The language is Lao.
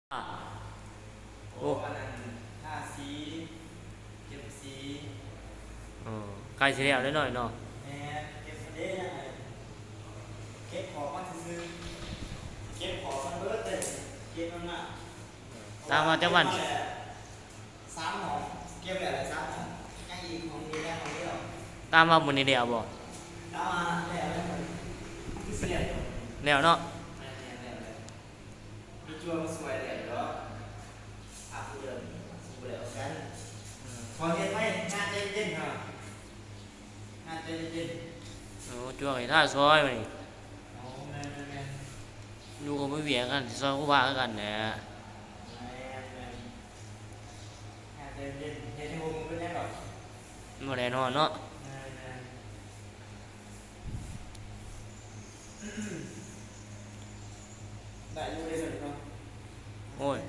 ໂອ້ ອັນນັ້ນ ທາສີ ເກັບສີ ອໍ ໃກ້ຊິແລ້ວແລ້ວໜ້ອຍເນາະ. ແມ່ນ ເກັບເດ້ ເກັບຂອງມັນຊື່ໆ ເກັບຂອງມັນເບິດເລີຍ ເກັບມັນມາ. ຕາມມາຈັກວັນ? ສາມຫ້ອງ ເກັບແລ້ວສາມຫ້ອງ ຍັງອີກຫ້ອງດຽວ ຫ້ອງດຽວ. ຕາມວ່າມື້ນີ້ແລ້ວບໍ່? ຕາມວ່າແລ້ວ ຄືຊິແລ້ວ ແລ້ວເນາະ. ແມ່ນໆ ແລ້ວ ແລ້ວ ມີຈົວມາຊ່ວຍແລ້ວດອກ ພາຜູ້ເດີນຊິບໍ່ແລ້ວກັນ. ອືມ ຂໍເຮັດໄວ້ ງານໃຈເຢັນເນາະ ງານໃຈເຢັນ. ໂອ້ ຈົວໃຫ້ທາຊອຍບັດນີ້. ອໍ ແມ່ນໆໆ ຢູ່ກໍບໍ່ມີວຽກກັນ ຊິຊອຍຄູບາຄືກັນແຫຼະ. ແມ່ນໆ ງານໃຈເຢັນ ເຮັດໃຫ້ໂຮມເປັນຫຍັງດອກ ບໍ່ແນ່ນອນເນາະ. ແມ່ນໆ ໄດ້ຢູ່ເດ້ເນາະ. ໂອ້ຍ